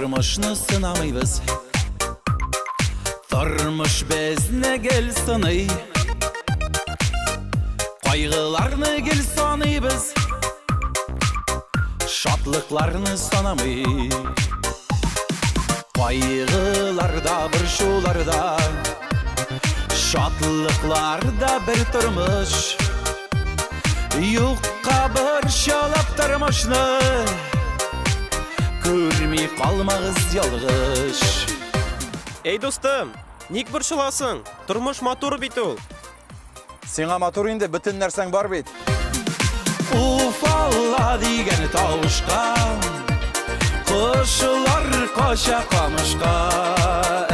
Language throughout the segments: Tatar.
Тормышны сынамыйбыз. Тормыш безне гел сыный. Кайгыларны гел саныйбыз. Шатлыкларны санамый. Кайгыларда, борчуларда, шатлыкларда бер тормыш. Юкка борчылып тормышны күрми калмагыз ялгыш. Эй, дустым, ник борчыласың? Тормыш матур бит ул. Сиңа матур инде, бөтен нәрсәң бар бит. Уф Алла дигән тавышка Кошлар кача камышка.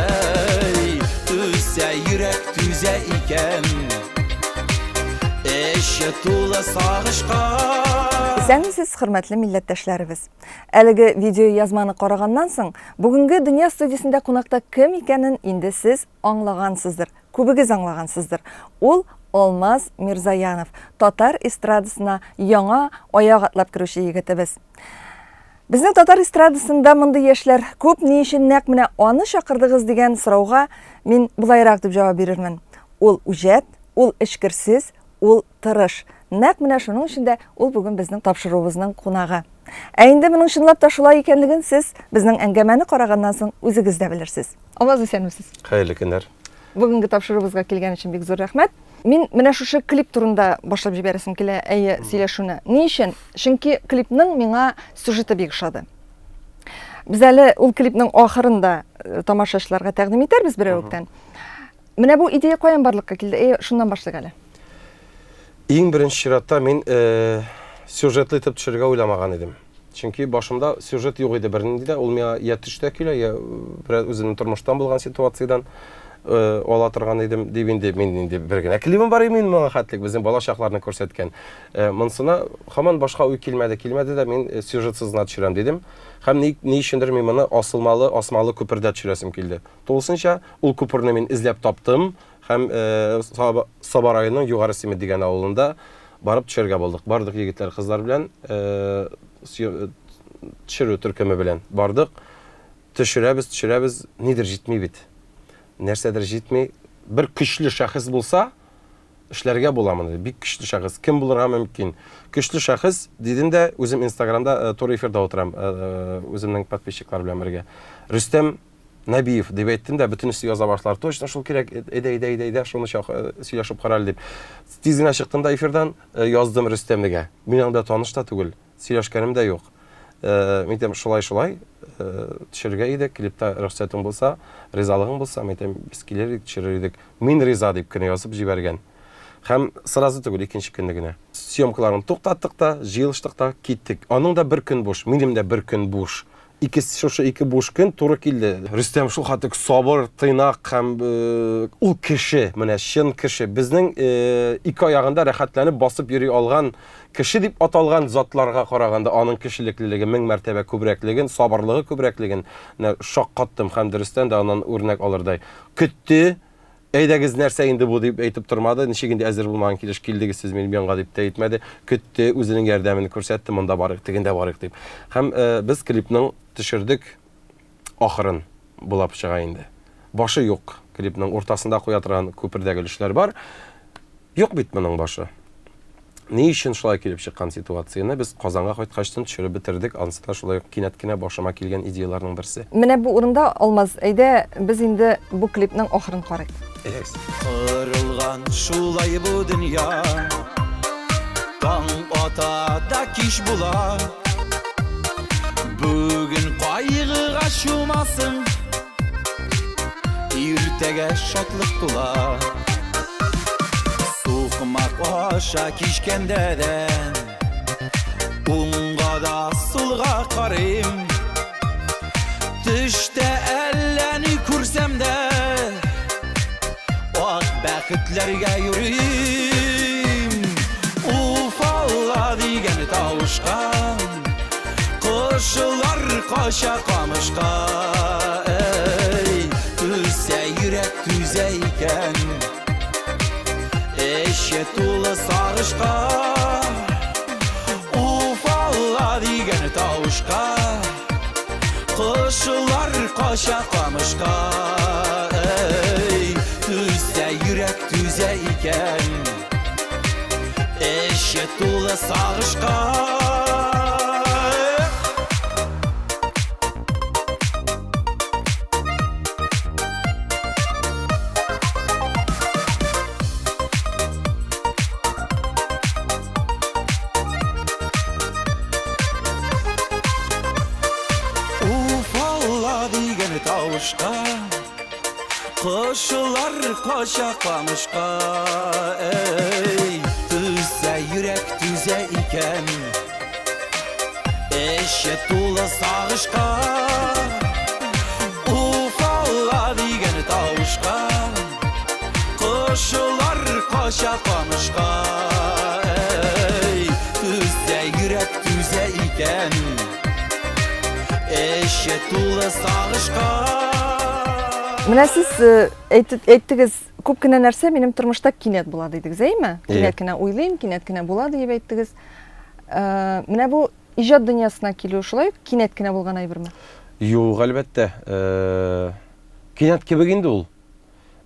Әй, түзсә йөрәк түзә икән, Эче тулы сагышка. Исәнмесез, хөрмәтле милләттәшләребез. Әлеге видеоязманы караганнан соң, бүгенге Дөнья студиясендә кунакта кем икәнен инде сез аңлагансыздыр. Күбегез аңлагансыздыр. Ул Алмаз Мирзаянов, татар эстрадасына яңа аяк атлап керүче егетебез. Безнең татар эстрадасында мондый яшьләр күп, ни өчен нәкъ менә аны чакырдыгыз дигән сорауга мин болайрак дип җавап бирермен. Ул үҗәт, ул эчкерсез, ул тырыш. Нәкъ менә шуның өчен дә ул бүген безнең тапшыруыбызның кунагы. Ә инде моның чынлап та шулай икәнлеген сез безнең әңгәмәне караганнан соң үзегез дә белерсез. Алмаз, исәнмесез. Хәерле көннәр. Бүгенге тапшыруыбызга килгән өчен бик зур рәхмәт. Мин менә шушы клип турында башлап җибәрәсем килә, әйе, сөйләшүне. Ни өчен? Чөнки клипның миңа сюжеты бик ошады. Без әле ул клипның ахырын да э, тамашачыларга тәкъдим итәрбез берәүлектән. Менә бу идея каян барлыкка килде? Әйе, шуннан башлыйк әле. Иң беренче чиратта мин э, сюжетлы итеп төшерергә уйламаган идем. Чөнки башымда сюжет юк иде бернинди дә. Ул миңа я төштә килә, я бераз үземнең тормыштан булган ситуациядән э, ала торган идем дип инде мин инде бер генә клибым бар иде моңа хәтлек безнең бала чакларны күрсәткән. Э, монсына һаман башка уй килмәде, килмәде дә мин э, сюжетсыз гына төшерәм дидем. Һәм ни, ни өчендер мин моны асылмалы, асмалы күпердә төшерәсем килде. Тулысынча ул күперне мин эзләп таптым һәм э, Саба, Саба районының Югары Симет дигән авылында барып төшәргә булдык. Бардык егетләр, кызлар белән, э, төшерү төркеме белән бардык. Төшерәбез, төшерәбез, нидер җитми бит. Нәрсәдер җитми. Бер көчле шәхес булса, эшләргә була моны. Бик көчле шәхес. Кем булырга мөмкин? Көчле шәхес дидем дә, үзем Инстаграмда э, туры эфирда утырам, э, үземнең подписчиклар белән бергә. Рөстәм Нәбиев дип әйттем дә, бөтенесе яза башлар. Точно шул кирәк, әйдә, әйдә, әйдә, әйдә, шуны чак, э, сөйләшеп кара әле дип. Тиз генә чыктым да эфирдан, э, яздым Рөстәмнегә. Мин анда таныш та түгел, сөйләшкәнем дә юк. Э, мин әйтәм, шулай, шулай, төшерергә идек, клипта рөхсәтең булса, ризалыгың булса, мин әйтәм, без килер идек, төшерер идек. Мин риза дип кенә язып җибәргән. Һәм сразу түгел, икенче көнне генә. Съемкаларын туктаттык та, җыелыштык та, киттек. Аның да бер көн буш, минем дә бер көн буш. Ике, шушы ике буш көн туры килде. Рөстәм шул хәтлек сабыр, тыйнак һәм э, ул кеше, менә чын кеше. Безнең э, ике аягында рәхәтләнеп басып йөри алган кеше дип аталган затларга караганда аның кешелеклелеге мең мәртәбә күбрәклеген, сабырлыгы күбрәклеген менә шаккаттым һәм дөрестән дә аннан үрнәк алырдай. Көтте, Әйдәгез, нәрсә инде бу дип әйтеп тормады, ничек инде әзер булмаган килеш килдегез сез минем янга дип тә әйтмәде. Көтте, үзенең ярдәмен күрсәтте, монда барыйк, тегендә барыйк дип. Һәм э, без клипның төшердек ахырын булап чыга инде. Башы юк. Клипның уртасында куя торган күпердәге өлешләр бар. Юк бит моның башы. Ни өчен шулай килеп чыккан ситуацияне без Казанга кайткачтын төшереп бетердек. Анысы да шулай ук кинәт кенә башыма килгән идеяләрнең берсе. Менә бу урында, Алмаз, әйдә, без инде бу клипның ахырын карыйк. Әйдәгез. Корылган шулай бу дөнья. Таң ата да кич була. Бүген кайгыга чумасың. Иртәгә шатлык тула. Сукмак аша кичкәндә дә Уңга да сулга карыйм. Төштә әллә ни күрсәм дә Ак бәхетләргә йөрим. Уф Алла дигән тавышка Кошлар кача камышка. Эй, түзсә йөрәк түзә икән. Эче тулы сагышка. Уф Алла дигән тавышка. Кошлар кача камышка. Эй, түзсә йөрәк түзә икән. Эче тулы сагышка. Уфалла дигән тавышка Кошлар кача камышка. Эй, түзсә йөрәк түзә икән. Эче тулы сагышка. Уфалла дигән тавышка Кошлар кача камышка. Эй, түзсә йөрәк түзә икән. Эче тулы сагышка. Менә сез э, әйттегез, күп кенә нәрсә минем тормышта кинәт була дидегез, әйме? Кинәт кенә уйлыйм, кинәт кенә була диеп әйттегез. Э, менә бу иҗат дөньясына килү шулай ук кинәт кенә булган әйберме? Юк, әлбәттә. Э, кинәт кебек инде ул.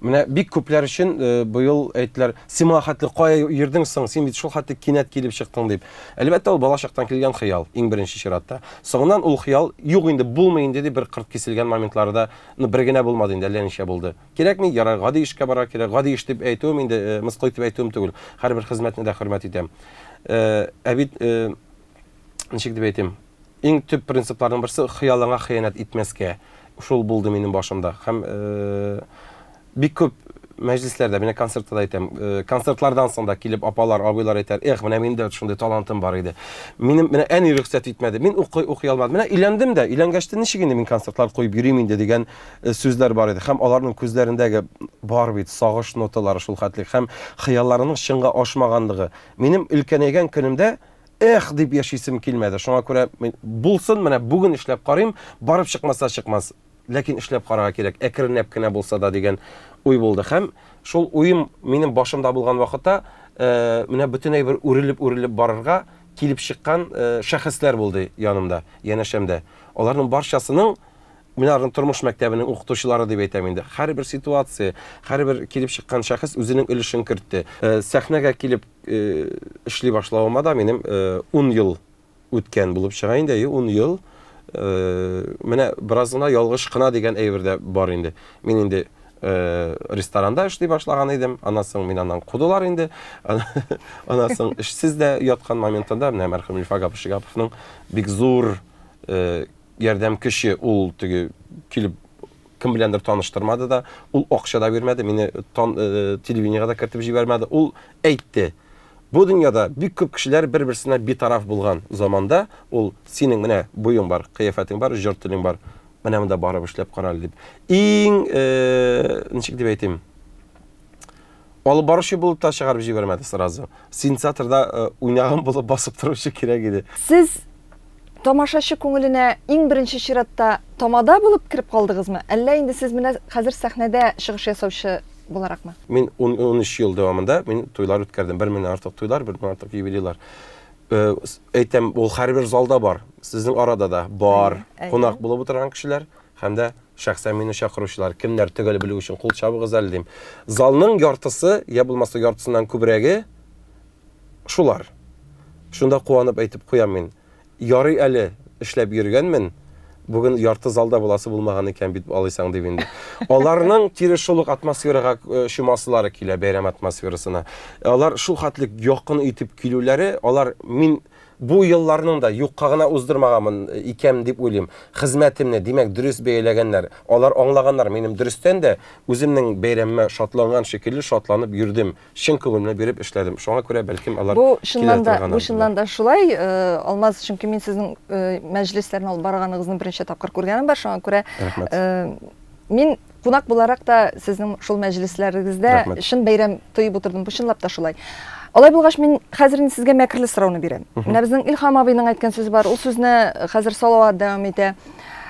Менә бик күпләр өчен э, быел әйттеләр, син моңа хәтле кая йөрдең соң, син бит шул хәтле кинәт килеп чыктың дип. Әлбәттә, ул бала чактан килгән хыял, иң беренче чиратта. Соңыннан ул хыял юк инде, булмый инде дип бер кырт киселгән моментлары да, ну, бер генә булмады инде, әллә ничә булды. Кирәкми, ярар, гади эшкә барырга кирәк. Гади эш дип әйтүем инде, э, мыскыл итеп әйтүем түгел. Һәрбер хезмәтне дә хөрмәт итәм. Э, ә бит, ничек дип әйтим, иң төп принципларның берсе хыялыңа хыянәт итмәскә. Шул булды минем башымда. Һәм э, бик күп мәҗлесләрдә, менә концертта да әйтәм, э, концертлардан соң да килеп апалар, абыйлар әйтәр, эх, менә миндә шундый талантым бар иде. Минем менә әни рөхсәт итмәде. Мин укый укый алмадым. Менә өйләндем дә, өйләнгәч тә ничек инде мин концертлар куеп йөрим инде дигән э, сүзләр бар иде. Һәм аларның күзләрендәге бар бит сагыш ноталары шул хәтле һәм хыялларының чынга ашмаганлыгы. Минем өлкәнәйгән көнемдә Эх, дип яшисем килмәде. Шуңа күрә булсын, менә бүген эшләп карыйм, барып чыкмаса чыкмас. Ләкин эшләп карарга кирәк, әкренләп кенә булса да дигән уй булды. Һәм шул уем минем башымда булган вакытта, э, менә бөтен әйбер үрелеп-үрелеп барырга килеп чыккан э, шәхесләр булды янымда, янәшәмдә. Аларның барчасының Мин аларны тормыш мәктәбенең укытучылары дип әйтәм инде. Һәрбер ситуация, һәрбер килеп чыккан шәхес үзенең өлешен кертте. Э, сәхнәгә килеп э, эшли башлавыма да минем 10 э, ел үткән булып чыга инде, әйе, 10 ел. Менә бераз гына ялгыш кына дигән әйбер дә бар инде. Мин инде ресторанда эшли башлаган идем. Аннан соң мин аннан кудылар инде. Аннан соң эшсез дә яткан моментында менә мәрхүм Илфак абый Шигаповның бик зур ярдәм көче ул теге килеп кем беләндер таныштырмады да, ул акча да бирмәде, мине тан, э, телевидениегә дә кертеп җибәрмәде. Ул әйтте. Бу дөньяда бик күп кешеләр бер-берсенә битараф булган заманда, ул синең менә буең бар, кыяфәтең бар, җыр телең бар. Менә монда барып эшләп кара әле дип. Иң э, ничек дип әйтим? Алып баручы булып та чыгарып җибәрмәде сразу. Синтезаторда э, уйнаган булып басып торучы кирәк иде. Сез тамашачы күңеленә иң беренче чиратта тамада булып кереп калдыгызмы? Әллә инде сез менә хәзер сәхнәдә чыгыш ясаучы буларакмы? Мин 13 ел дәвамында мин туйлар үткәрдем. Бер меңнән артык туйлар, бер меңнән артык юбилейлар. Э, әйтәм, ул һәрбер залда бар. Сезнең арада да бар. Кунак булып утырган кешеләр һәм дә Шәхсән мине чакыручылар кемнәр төгәл белү өчен кул чабыгыз әле дим. Залның яртысы, я булмаса яртысыннан күбрәге шулар. Шунда куанып әйтеп куям мин. Ярый әле эшләп йөргәнмен, бүген ярты залда буласы булмаган икән бит алайсаң дип инде. Аларның кире шул ук атмосферага э, чумасылары килә, бәйрәм атмосферасына. Алар шул хәтле якын итеп килүләре, алар мин Бу елларның да юкка гына уздырмаганмын икән дип уйлыйм. Хезмәтемне, димәк, дөрес бәяләгәннәр. Алар аңлаганнар, минем дөрестән дә үземнең бәйрәмемә шатланган шикелле шатланып йөрдем. Чын күңелемне биреп эшләдем. Шуңа күрә, бәлкем, алар Бу чыннан да, бу чыннан да шулай, Алмаз, чөнки мин сезнең мәҗлесләрне алып барганыгызны беренче тапкыр күргәнем бар, шуңа күрә мин Кунак буларак та сезнең шул мәҗлесләрегездә Рәхмәт. чын бәйрәм тоеп утырдым. Бу чынлап та шулай. Алай булгач, мин хәзер инде сезгә мәкерле сорауны бирәм. Менә безнең Илһам абыйның әйткән сүзе бар. Ул сүзне хәзер Салават дәвам итә.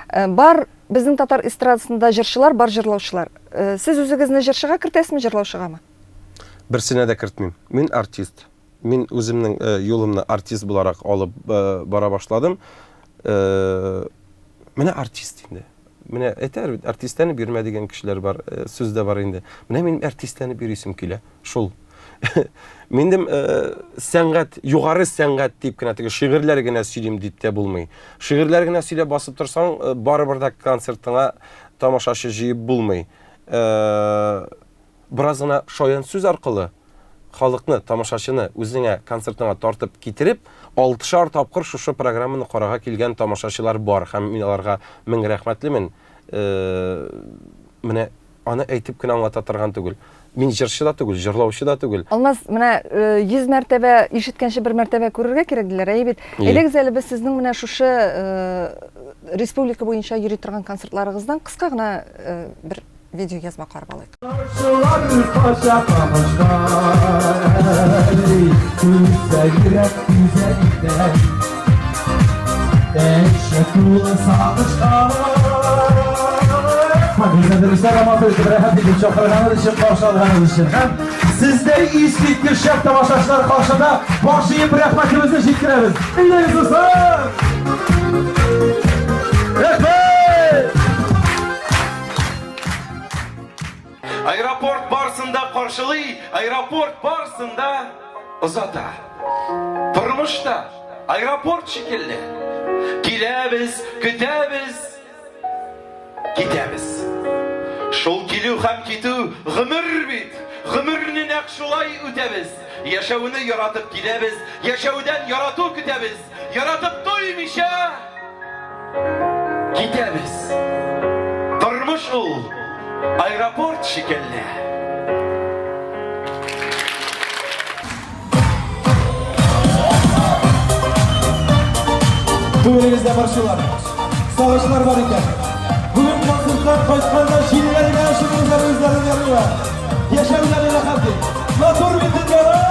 Э, бар безнең татар эстрадасында җырчылар, бар җырлаучылар. Э, сез үзегезне җырчыга кертәсезме, җырлаучыгамы? Берсенә дә кертмим. Мин артист. Мин үземнең э, юлымны артист буларак алып бара башладым. Менә артист инде. Менә әйтәләр бит, артистләнеп йөрмә дигән кешеләр бар, э, сүз дә бар инде. Менә минем артистләнеп йөрисем килә. Шул. Минем э, сәнгать, югары сәнгать дип кенә теге шигырьләр генә сөйлим дип тә булмый. Шигырьләр генә сөйләп басып торсаң, э, барыбер дә концертыңа тамашачы җыеп булмый. Э, бераз гына шаян сүз аркылы халыкны, тамашачыны үзеңә концертыңа тартып китереп, алтышар тапкыр шушы программаны карарга килгән тамашачылар бар һәм мин аларга мең рәхмәтлемен. Э, менә аны әйтеп кенә аңлата торган түгел. Мин җырчы да түгел, җырлаучы да түгел. Алмаз, менә 100 э, мәртәбә ишеткәнче бер мәртәбә күрергә кирәк диләр, әйе бит. Әйдәгез әле без сезнең менә шушы э, республика буенча йөри торган концертларыгыздан кыска гына бер видеоязма карап алыйк. Сездәй искиткеч шәп тамашачылар каршында баш иеп рәхмәтебезне җиткерәбез. Әйдәгез, дуслар! Рәхмәт! Аэропорт барсын да каршылый, аэропорт барсын да озата. Тормыш та аэропорт шикелле. Киләбез, көтәбез, китәбез. Шул килү һәм китү гомер бит. Гомерне нәкъ шулай үтәбез. Яшәүне яратып киләбез, яшәүдән ярату көтәбез. Яратып туймыйча китәбез. Тормыш ул аэропорт шикелле. Күңелегездә борчулар, сагышлар бар икән. Бүген концерттан кайтканда җилләр генә очырдылар үзләрен ярыйлар. Яшәүләре рәхәт бит. Матур бит дөньялар!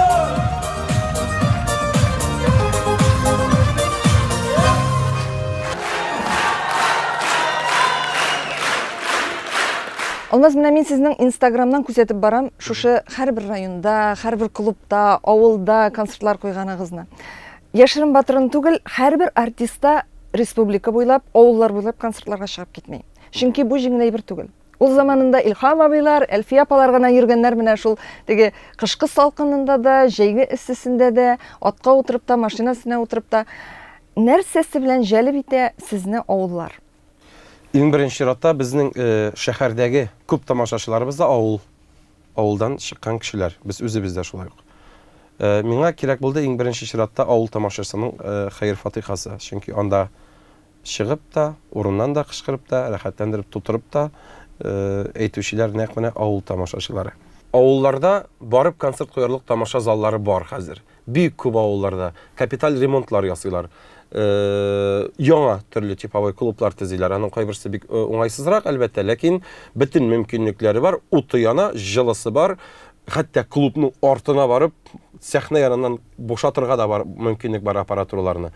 Алмаз, менә мин сезнең Инстаграмнан күзәтеп барам, шушы һәрбер районда, һәрбер клубта, авылда концертлар куйганыгызны. Яшерен батырын түгел, һәрбер артиста республика буйлап, авыллар буйлап концертларга чыгып китми. Чөнки бу җиңел әйбер түгел. Ул заманында Илһам абыйлар, Әлфия апалар гына йөргәннәр менә шул теге кышкы салкынында да, җәйге эссесендә дә, атка утырып та, машина өстенә утырып та. Нәрсәсе белән җәлеп итә сезне авыллар? Иң беренче чиратта безнең шәһәрдәге күп тамашачыларыбыз да авыл, авылдан чыккан кешеләр. Без үзебез дә шулай ук. Миңа кирәк булды иң беренче чиратта авыл тамашачысының хәер-фатыйхасы. Чөнки анда Чыгып та, урыннан да кычкырып та, рәхәтләндереп тутырып та әйтүчеләр нәкъ менә авыл тамашачылары. Авылларда барып концерт куярлык тамаша заллары бар хәзер. Бик күп авылларда капиталь ремонтлар ясыйлар. Яңа төрле типовой клублар төзиләр. Аның кайберсе бик уңайсызрак, әлбәттә, ләкин бөтен мөмкинлекләре бар, уты яна, җылысы бар. Хәтта клубның артына барып, сәхнә яныннан бушатырга да бар мөмкинлек бар аппаратураларны.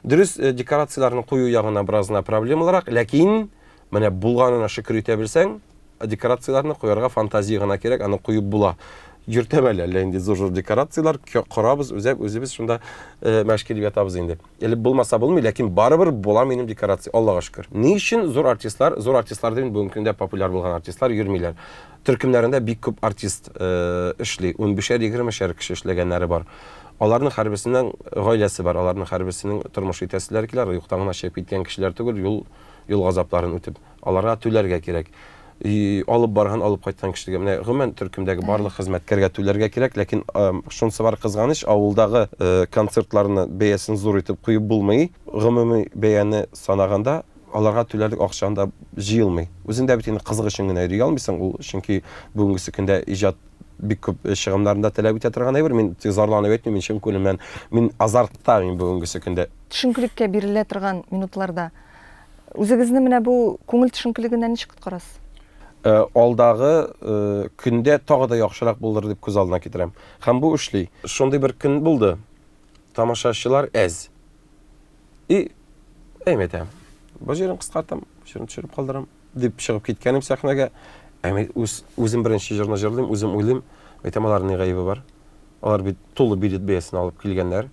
Дөрес, э, декорацияләрне кую ягына бераз гына проблемалырак, ләкин менә булганына шөкер итә белсәң, декорацияләрне куярга фантазия гына кирәк, аны куеп була. Йөртәм әле әллә инде зур-зур декорацияләр корабыз, үзәк үзебез шунда э, мәш килеп ятабыз инде. Элеп булмаса булмый, ләкин барыбер була минем декорация, Аллага шөкер. Ни өчен зур артистлар, зур артистлар дим, бүгенге көндә популяр булган артистлар йөрмиләр? Төркемнәрендә бик күп артист эшли, унбишәр, егермешәр кеше эшләгәннәре бар. Аларның һәрберсенең гаиләсе бар, аларның һәрберсенең тормыш итәселәре килә, юктан гына чыгып киткән кешеләр түгел, юл, юл газапларын үтеп. Аларга түләргә кирәк. И, алып барган, алып кайткан кешегә, менә гомумән төркемдәге барлык хезмәткәргә түләргә кирәк, ләкин шунысы бар кызганыч, авылдагы концертларны бәясен зур итеп куеп булмый. Гомуми бәяне санаганда, аларга түләрлек акча анда җыелмый. Үзең дә бит инде кызык өчен генә йөри алмыйсың, ул чөнки бүгенгесе көндә иҗат бик күп чыгымнарны да таләп итә торган әйбер. Мин тик зарланып әйтмим, мин чын күңелемнән, мин азартта мин бүгенгесе көндә. Төшенкелеккә бирелә торган минутларда үзегезне менә бу күңел төшенкелегеннән ничек коткарасыз? Алдагы көндә тагы да яхшырак булыр дип күз алдына китерәм. Һәм бу эшли. Шундый бер көн булды, тамашачылар әз. И, әй, әйтәм, бу җирен кыскартам, бу җирен төшереп калдырам, дип чыгып киткәнем сәхнәгә. Ә мин үз, үзем беренче җырны җырлыйм, үзем уйлыйм. Әйтәм, аларның ни гаебе бар? Алар бит тулы билет бәясен алып килгәннәр.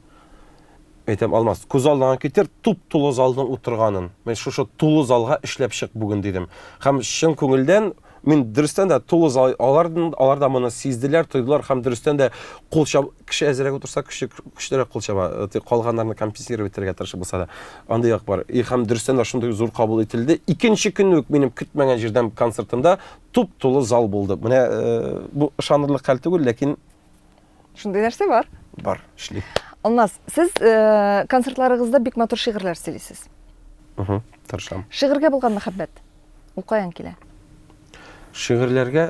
Әйтәм, Алмаз, күз алдыңа китер, туп-тулы залның утырганын. Мен шушы тулы залга эшләп чык бүген, дидем. Һәм чын күңелдән, мин дөрестән дә тулы зал, алар, алар да моны сиздиләр, тойдылар һәм дөрестән дә кул чап, кеше әзрәк утырса, кеше көчлерәк кул чаба, э, калганнарны компенсировать итәргә тырышып булса да. Андый як бар. И һәм дөрестән дә шундый зур кабул ителде. Икенче көнне үк минем көтмәгән җирдән концертымда туп-тулы зал булды. Менә э, бу ышанырлык хәл түгел, ләкин Шундый нәрсә бар. Бар, эшли. Алмаз, сез э, концертларыгызда бик матур шигырьләр сөйлисез. Угу, тырышам. Шигырьгә булган мәхәббәт ул каян килә? Шигырьләргә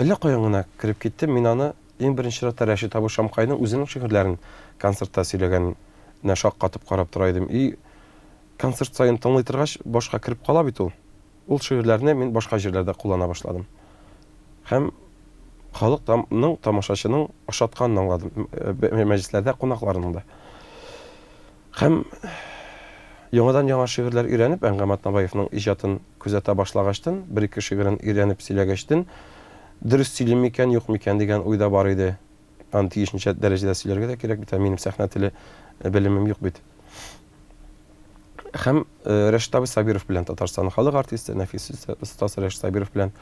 әллә каян гына кереп киттем. Мин аны иң беренче чиратта Рәшит абый Шамкайның үзенең шигырьләрен концертта сөйләгәненә шаккатып карап тора идем. И концерт саен тыңлый торгач, башка кереп кала бит ул. Ул шигырьләрне мин башка җирләрдә куллана башладым. Һәм халык ның, тамашачының ошатканын аңладым. Мәҗлесләрдә кунакларның да. Һәм яңадан-яңа шигырьләр өйрәнеп, Әнгам Атнабаевның иҗатын күзәтә башлагачтын, бер-ике шигырен өйрәнеп сөйләгәчтен, дөрес сөйлим микән, юк микән дигән уй да бар иде. Аны тиешенчә дәрәҗәдә сөйләргә дә кирәк бит, ә минем сәхнә теле белемем юк бит. Һәм Рәшит абый Сабиров белән Татарстанның халык артисты, нәфис сүз остасы Рәшит Сабиров белән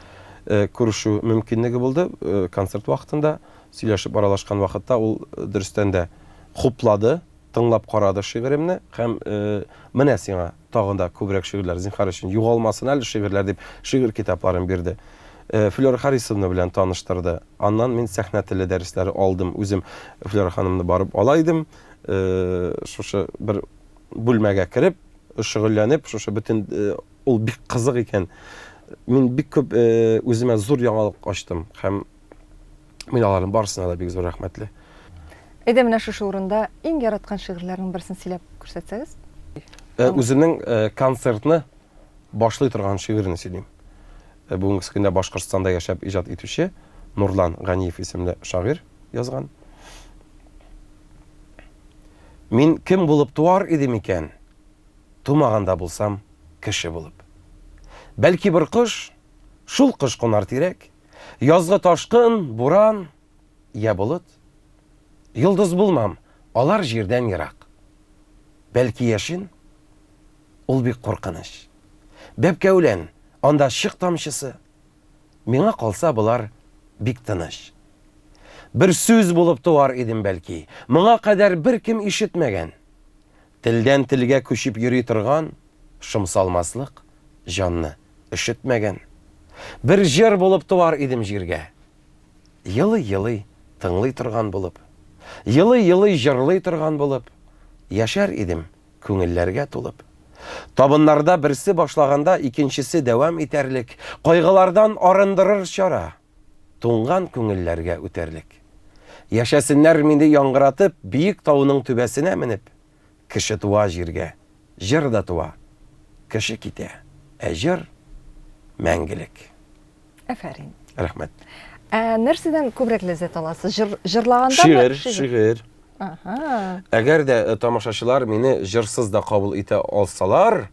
күрешү мөмкинлеге булды. Концерт вакытында сөйләшеп аралашкан вакытта ул дөрестән дә хуплады, тыңлап карады шигыремне һәм менә сиңа тагын да күбрәк шигырьләр, зинһар өчен югалмасын әле шигырьләр дип шигырь китапларын бирде. Флера Харисовна белән таныштырды. Аннан мин сәхнә теле дәресләре алдым. Үзем Флера ханымны барып ала идем. Шушы бер бүлмәгә кереп, шөгыльләнеп, шушы бөтен э, ул бик кызык икән. Мин бик күп э, үземә зур яңалык ачтым һәм мин аларның барысына да бик зур рәхмәтле. Әйдә менә шушы урында иң яраткан шигырьләрнең берсен сөйләп күрсәтсәгез. Э, үземнең концертны башлый торган шигырьне сөйлим. Бүгенге көндә Башкортстанда яшәп иҗат итүче Нурлан Ганиев исемле шагыйрь язган. Мин кем булып туар идем икән, Тумаган да булсам, кеше булып. Бәлки бер кош, шул кош кунар тирәк, Язгы ташкын, буран, я болыт. Йолдыз булмам, алар җирдән ерак. Бәлки яшен, ул бик куркыныч. Бәбкә үлән, анда чык тамчысы. Миңа калса, болар бик тыныч. Бер сүз булып туар идем, бәлки, моңа кадәр беркем ишетмәгән. Телдән телгә күчеп йөри торган, шом салмаслык, җанны өшетмәгән. Бер җыр булып туар идем җиргә. Елый-елый тыңлый торган булып, елый-елый җырлый торган булып, яшәр идем күңелләргә тулып. Табыннарда берсе башлаганда икенчесе дәвам итәрлек, кайгылардан арындырыр чара, туңган күңелләргә үтәрлек. Яшәсеннәр мине яңгыратып, биек тауның түбәсенә менеп. Кеше туа җиргә, җыр да туа. Кеше китә, ә җыр, мәңгелек. Афәрин. Рәхмәт. Ә нәрсәдән күбрәк ләззәт аласыз? Җыр, җырлагандамы? Шигырь, шигырь. Ага. Әгәр дә э, тамашачылар мине җырсыз да кабул итә алсалар,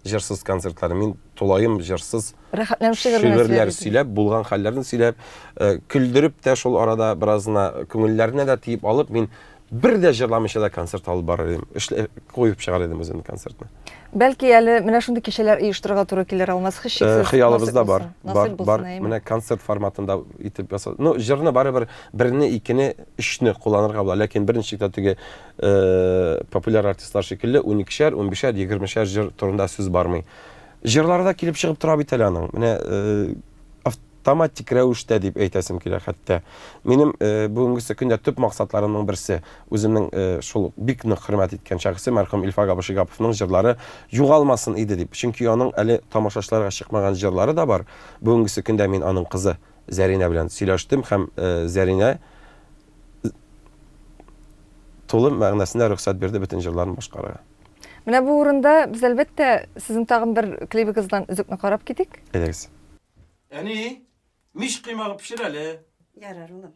җырсыз концертлар, мин тулаем җырсыз рәхәтләнеп шигырьләр сөйләп, булган хәлләрне сөйләп, э, көлдереп тә шул арада беразына күңелләренә дә тиеп алып, мин Бер дә җырламыйча да концерт алып барыр идем. Эшлә, куеп чыгар идем үземнең концертны. Бәлки әле менә шундый кичәләр оештырырга туры килер, Алмаз, һичшиксез. Э, хыялыбызда бар. Бар, бар. Менә концерт форматында итеп ясау. Ну, җырны барыбер берне, икене, өчне кулланырга була. Ләкин берничек тә теге э, популяр артистлар шикелле 12-шәр, 15-шәр, 20-шәр җыр турында сүз бармый. Җырлары да килеп чыгып тора бит әле аның. Менә э, Автоматик рәвештә дип әйтәсем килә хәтта. Минем бүгенгесе көндә төп максатларымның берсе, үземнең шул бик нык хөрмәт иткән шәхесем, мәрхүм Илфак абый Шигаповның җырлары югалмасын иде дип. Чөнки аның әле тамашачыларга чыкмаган җырлары да бар. Бүгенгесе көндә мин аның кызы Зәринә белән сөйләштем һәм Зәринә тулы мәгънәсендә рөхсәт бирде бөтен җырларын башкарырга. Менә бу урында без, әлбәттә, сезнең тагын бер клибыгыздан өзекне карап китик. Әйдәгез. Әни, мич коймагы пешер әле. Ярар, улым.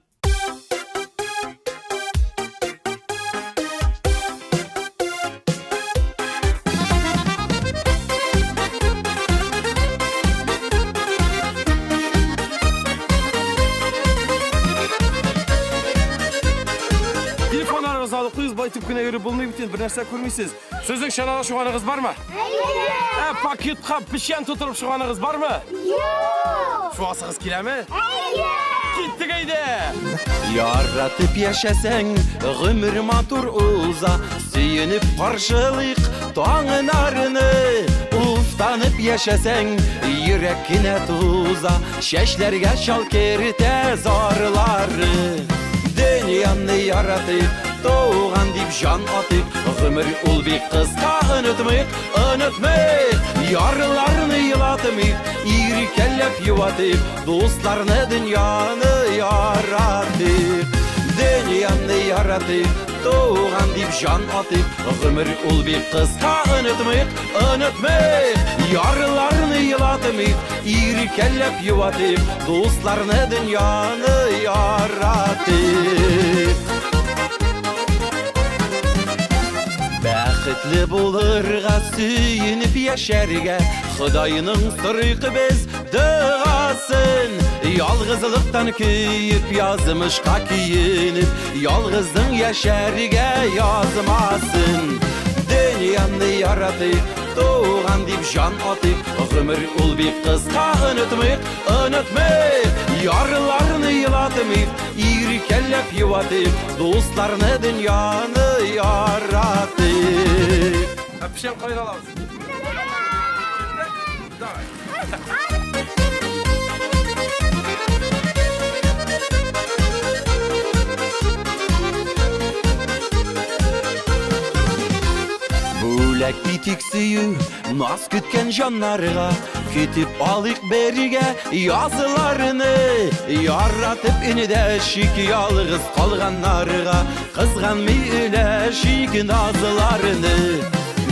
Телефоннарыгызны алып куегыз, бай итеп кенә йөри. йөреп булмый бит инде, бер нәрсә күрмисез. Сезнең чанада шуганыгыз бармы? Әйе! Ә пакетка печән тутырып шуганыгыз бармы? Юк! Шуасыгыз киләме? Әйе! Киттек әйдә! Яратып яшәсәң, гомер матур уза, Сөенеп каршылыйк таңнарны. Уфтанып яшәсәң, йөрәк кенә туза, Чәчләргә чал кертә зарлары. Дөньяны яратыйк, туган дип җан атыйк, Гомер ул бик кыска, онытмыйк, онытмыйк. Ярларны елатмыйк, иркәләп юатыйк, Дусларны, дөньяны яратыйк. Дөньяны яратыйк, туган дип җан атыйк, Гомер ул бик кыска, онытмыйк, онытмыйк. Ярларны елатмыйк, иркәләп юатыйк, Дусларны, дөньяны яратыйк. Бәхетле булырга, сөенеп яшәргә, Ходайның сорыйк без догасын. Ялгызлыктан көеп, язмышка көенеп, Ялгызың яшәргә язмасын. Дөньяны яратыйк, туган дип җан атыйк, Гомер ул бик кыска, онытмыйк, онытмыйк. Ярларны елатмыйк, иркәләп юатыйк, Дусларны, дөньяны яратыйк. Ә печән кайда алабыз? Давай. Бүләк итик сөю, наз көткән җаннарга, Көтеп алыйк бергә язларны. Яратып эндәшик ялгыз калганнарга, Кызганмый өләшик назларны.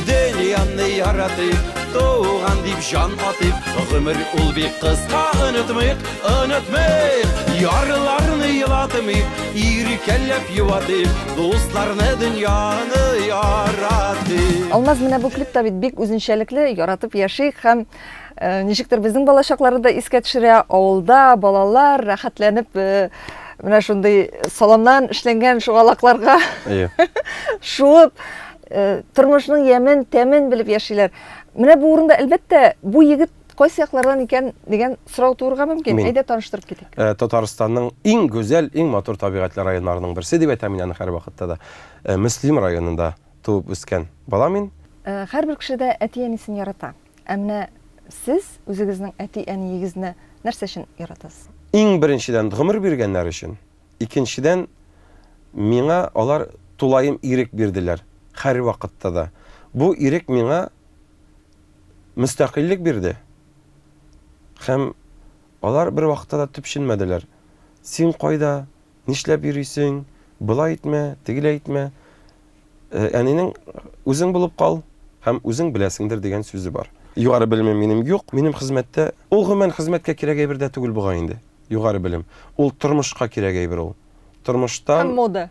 Дөньяны яратыйк, туган дип җан атыйк, Гомер ул бик кыска, онытмыйк, онытмыйк. Ярларны елатмыйк, иркәләп юатыйк, Дусларны, дөньяны яратыйк. Алмаз, менә бу клип та бит бик үзенчәлекле, яратып яшик һәм э, ничектер безнең балачакларны да искә төшерә. Авылда балалар рәхәтләнеп э, менә шундый саламнан эшләнгән шугалакларга Әйе. шуып, э, тормышның ямен, тәмен белеп яшиләр. Менә бу урында, әлбәттә, бу егет кайсы яклардан икән дигән сорау туырга мөмкин. Мин. Әйдә таныштырып китик. Э, Татарстанның иң гүзәл, иң матур табигатьле районнарының берсе дип әйтәм мин аны һәрвакытта да. Э, Мөслим районында туып үскән бала мин. Э, Һәрбер кеше дә әти-әнисен ярата. Ә менә сез үзегезнең әти-әниегезне нәрсә өчен яратасыз? Иң беренчедән, гомер биргәннәр өчен. Икенчедән, миңа алар тулаем ирек бирделәр, һәрвакытта да. Бу ирек миңа мөстәкыйльлек бирде. Һәм алар бервакытта да төпченмәделәр. Син кайда, нишләп йөрисең, болай итмә, тегеләй итмә. Э, әнинең үзең булып кал һәм үзең беләсеңдер дигән сүзе бар. Югары белемем минем юк, минем хезмәттә, ул гомумән хезмәткә кирәк әйбер дә түгел бугай инде. Югары белем. Ул тормышка кирәк әйбер ул. Тормыштан Һәм мода.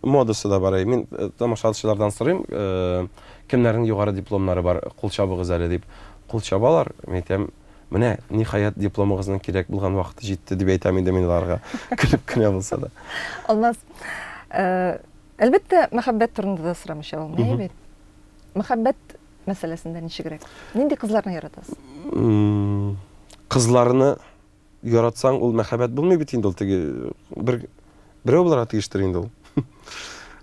Модасы да бар. Мин э, тамашачылардан сорыйм, э, кемнәрнең югары дипломнары бар, кул чабыгыз әле дип. Кул чабалар. Мин әйтәм, менә, ниһаять, дипломыгызның кирәк булган вакыты җитте дип әйтәм инде мин аларга. Көлеп кенә булса да. Алмаз, э, әлбәттә, мәхәббәт турында да сорамыйча булмый бит. Мәхәббәт мәсьәләсендә ничегрәк? Нинди кызларны яратасыз? Кызларны яратсаң, ул мәхәббәт булмый бит инде ул теге бер берәү булырга тиештер инде ул.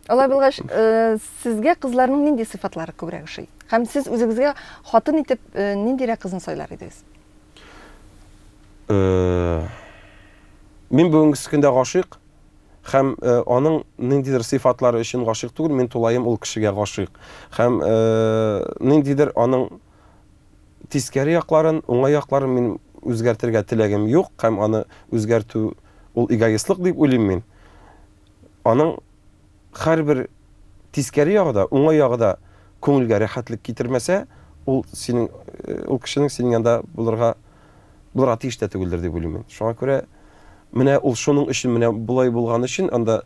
Алай булгач, э, сезгә кызларның нинди сыйфатлары күбрәк ошый? Һәм сез үзегезгә хатын итеп э, ниндирәк кызны сайлар идегез? Э, мин бүгенге көндә гашыйк һәм аның ниндидер сыйфатлары өчен гашыйк түгел, мин тулаем ул кешегә гашыйк. Һәм ниндидер аның тискәре якларын, уңай якларын мин үзгәртергә теләгем юк һәм аны үзгәртү ул эгоистлык дип уйлыйм мин. Аның һәрбер тискәре ягы да, уңай ягы да күңелгә рәхәтлек китермәсә, ул синең э, ул кешенең синең янда булырга булырга тиеш тә түгелдер дип уйлыйм мин. Шуңа күрә менә ул шуның өчен менә болай булган өчен анда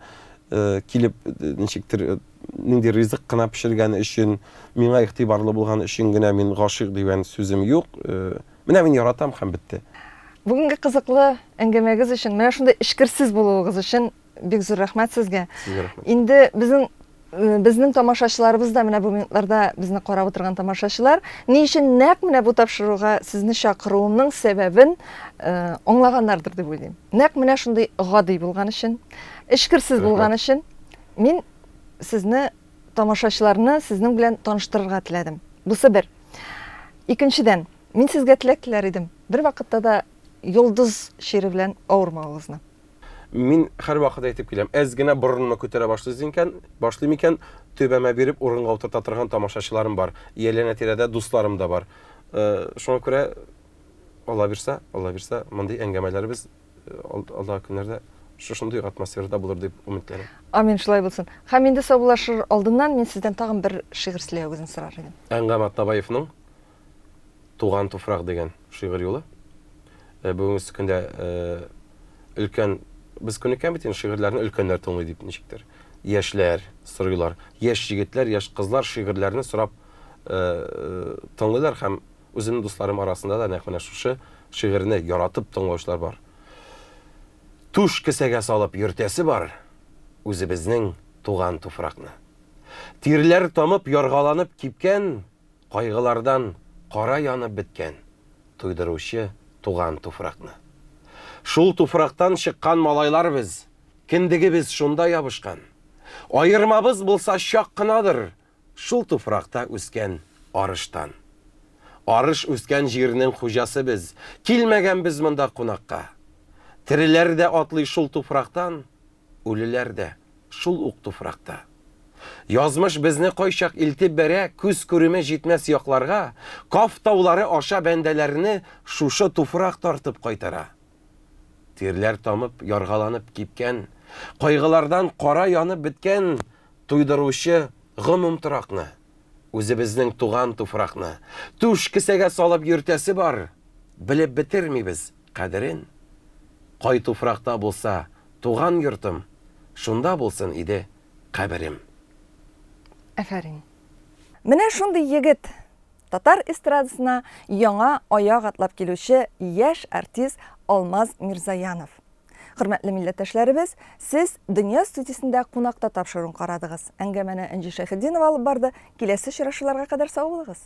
э, килеп э, ничектер э, нинди ризык кына пешергәне өчен, миңа игътибарлы булган өчен генә мин гашыйк дигән сүзем юк. Э, менә мин яратам һәм бетте. Бүгенге кызыклы әңгәмәгез өчен, менә шундый эчкерсез булуыгыз өчен бик зур рәхмәт сезгә. Сезгә рәхмәт. Инде безнең Безнең тамашачыларыбыз да менә бу минутларда безне карап утырган тамашачылар, ни өчен нәкъ менә бу тапшыруга сезне чакыруымның сәбәбен аңлаганнардыр дип уйлыйм. Нәкъ менә шундый гади булган өчен, эчкерсез булган өчен мин сезне тамашачыларны сезнең белән таныштырырга теләдем. Бусы бер. Икенчедән, мин сезгә теләк теләр идем, бервакытта да йолдыз чире белән авырмавыгызны. Мин һәрвакыт әйтеп киләм, әз генә борынымны күтәрә башлыйм икән, башлыйм икән, түбәмә биреп урынга утырта торган тамашачыларым бар. Ияләнә-тирәдә дусларым да бар. Э, шуңа күрә Алла бирсә, Алла бирсә, мондый әңгәмәләребез э, алдагы көннәрдә шушындый атмосферада булыр дип өметләнәм. Амин, шулай булсын. Һәм инде саубуллашыр алдыннан мин сездән тагын бер шигырь сөйләвегезне сорар идем. Әнгам Атнабаевның Туган туфрак дигән шигырь юлы. Э, бүгенге көндә э, өлкән без күнеккән бит инде шигырьләрне өлкәннәр тыңлый дип ничектер. Яшьләр сорыйлар. Яшь егетләр, яшь кызлар шигырьләрне сорап э, тыңлыйлар һәм үземнең дусларым арасында да нәкъ менә шушы шигырьне яратып тыңлаучылар бар. Түш кесәгә салып йөртәсе бар үзебезнең туган туфракны. Тирләр тамып, яргаланып кипкән Кайгылардан кара янып беткән, Туйдыручы туган туфракны. Шул туфрактан чыккан малайлар без, Кендегебез шунда ябышкан. Аермабыз булса чак кынадыр, Шул туфракта үскән арыштан. Арыш үскән җирнең хуҗасы без, Килмәгәнбез монда кунакка. Тереләр дә атлый шул туфрактан, Үлеләр дә шул ук туфракта. Язмыш безне кайчак илтеп бәрә күз күреме җитмәс якларга, Каф таулары аша бәндәләрне шушы туфрак тартып кайтара. Тирләр тамып, яргаланып кипкән, кайгылардан кара янып беткән туйдыручы гомум торакны, үзебезнең туган туфракны, түш кесәгә салып йөртәсе бар, белеп бетермибез кадерен. Кай туфракта булса Туган йортым, шунда булсын иде каберем. Афәрин. Менә шундый егет, татар эстрадасына яңа аяк атлап килүче яшь артист Алмаз Мирзаянов. Хөрмәтле милләттәшләребез, сез Дөнья студиясендә кунакта тапшыруын карадыгыз. Әңгәмәне Энҗе Шәйхетдинова алып барды. Киләсе очрашуларга кадәр сау булыгыз!